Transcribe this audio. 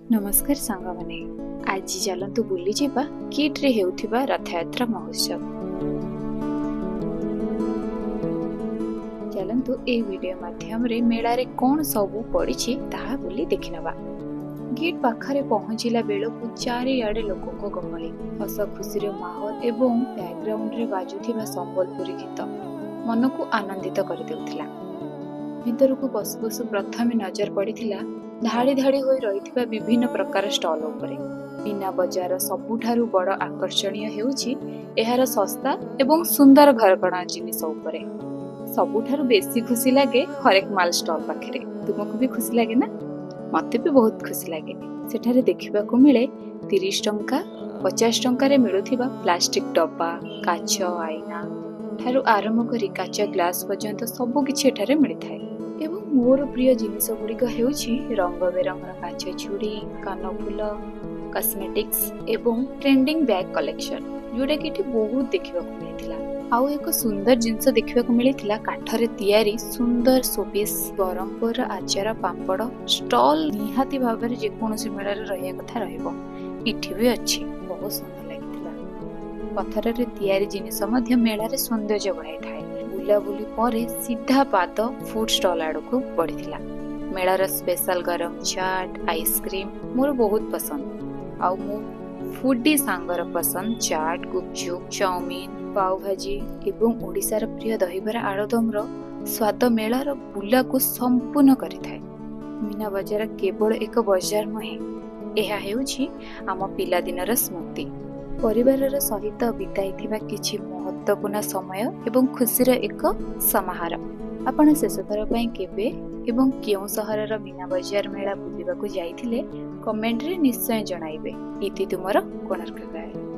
ନମସ୍କାର ସାଙ୍ଗମାନେ, ଆଜି ଚାଲନ୍ତୁ ବୁଲିଯିବା କିଟ୍ରେ ହେଉଥିବା ରଥଯାତ୍ରା ମହୋତ୍ସବ। ଚାଲନ୍ତୁ ଏହି ଭିଡ଼ିଓ ମାଧ୍ୟମରେ ମେଳାରେ କ'ଣ ସବୁ ପଡ଼ିଛି ତାହା ବୁଲି ଦେଖିନେବା। ଗେଟ୍ ପାଖରେ ପହଞ୍ଚିଲା ବେଳକୁ ଚାରିଆଡ଼େ ଲୋକଙ୍କ ଗହଳି, ହସ ଖୁସିର ମାହୋଲ ଏବଂ ବ୍ୟାକଗ୍ରାଉଣ୍ଡରେ ବାଜୁଥିବା ସମ୍ବଲପୁରୀ ଗୀତ ମନକୁ ଆନନ୍ଦିତ କରିଦେଉଥିଲା। ଭିତରକୁ ପଶୁ ପଶୁ ପ୍ରଥମେ ନଜର ପଡ଼ିଥିଲା ଧାଡ଼ି ଧାଡ଼ି ହୋଇ ରହିଥିବା ବିଭିନ୍ନ ପ୍ରକାର ଷ୍ଟଲ ଉପରେ। ମୀନା ବଜାର ସବୁଠାରୁ ବଡ଼ ଆକର୍ଷଣୀୟ ହେଉଛି ଏହାର ଶସ୍ତା ଏବଂ ସୁନ୍ଦର ଘରକରଣା ଜିନିଷ ଉପରେ। ସବୁଠାରୁ ବେଶୀ ଖୁସି ଲାଗେ ହରେକ ମାଲ ଷ୍ଟଲ ପାଖରେ। ତୁମକୁ ବି ଖୁସି ଲାଗେ ନା? ମତେ ବି ବହୁତ ଖୁସି ଲାଗେ। ସେଠାରେ ଦେଖିବାକୁ ମିଳେ 30 ଟଙ୍କା, 50 ଟଙ୍କାରେ ମିଳୁଥିବା ପ୍ଲାଷ୍ଟିକ ଡବା, କାଚ ଆଇନା ଠାରୁ ଆରମ୍ଭ କରି କାଚ ଗ୍ଲାସ ପର୍ଯ୍ୟନ୍ତ ସବୁ କିଛି ଏଠାରେ ମିଳିଥାଏ। ଏବଂ ମୋର ପ୍ରିୟ ଜିନିଷ ଗୁଡ଼ିକ ହେଉଛି ରଙ୍ଗ ବେରଙ୍ଗର କାଚ ଚୁଡ଼ି, କାନଫୁଲ, କସ୍ମେଟିକ୍ସ ଏବଂ ଟ୍ରେଣ୍ଡିଂ ବ୍ୟାଗ୍ କଲେକ୍ସନ, ଯୋଉଟାକି ଏଠି ବହୁତ ଦେଖିବାକୁ ମିଳିଥିଲା। ଆଉ ଏକ ସୁନ୍ଦର ଜିନିଷ ଦେଖିବାକୁ ମିଳିଥିଲା, କାଠରେ ତିଆରି ସୁନ୍ଦର ଶୋପିସ୍। ବ୍ରହ୍ମପୁରର ଆଚାର ପାମ୍ପଡ଼ ଷ୍ଟଲ ନିହାତି ଭାବରେ ଯେକୌଣସି ମେଳାରେ ରହିବା କଥା ରହିବ, ଏଠି ବି ଅଛି। ବହୁତ ସୁନ୍ଦର ଲାଗିଥିଲା। ପଥରରେ ତିଆରି ଜିନିଷ ମଧ୍ୟ ମେଳାରେ ସୌନ୍ଦର୍ଯ୍ୟ ବଢ଼ାଇଥାଏ। ବୁଲାବୁଲି ପରେ ସିଧା ପାଦ ଫୁଡ ଷ୍ଟଲ ଆଡ଼କୁ ବଢ଼ିଥିଲା। ମେଳାର ସ୍ପେଶାଲ ଗରମ ଚାଟ୍, ଆଇସ୍କ୍ରିମ ମୋର ବହୁତ ପସନ୍ଦ। ଆଉ ମୋ ଫୁଡି ସାଙ୍ଗର ପସନ୍ଦ ଚାଟ୍, ଗୁପଚୁପ, ଚାଉମିନ, ପାଓଭାଜି ଏବଂ ଓଡ଼ିଶାର ପ୍ରିୟ ଦହିବରା ଆଳୁଦମର ସ୍ୱାଦ ମେଳାର ବୁଲାକୁ ସମ୍ପୂର୍ଣ୍ଣ କରିଥାଏ। ମୀନା ବଜାର କେବଳ ଏକ ବଜାର ନୁହେଁ, ଏହା ହେଉଛି ଆମ ପିଲାଦିନର ସ୍ମୃତି, ପରିବାରର ସହିତ ବିତାଇଥିବା କିଛି ମହତ୍ତ୍ୱପୂର୍ଣ୍ଣ ସମୟ ଏବଂ ଖୁସିର ଏକ ସମାହାର। ଆପଣ ଶେଷଥର ପାଇଁ କେବେ ଏବଂ କେଉଁ ସହରର ମୀନା ବଜାର ମେଳା ବୁଲିବାକୁ ଯାଇଥିଲେ, କମେଣ୍ଟରେ ନିଶ୍ଚୟ ଜଣାଇବେ। ଇତି, ତୁମର କୋଣାର୍କ ଗାଏ।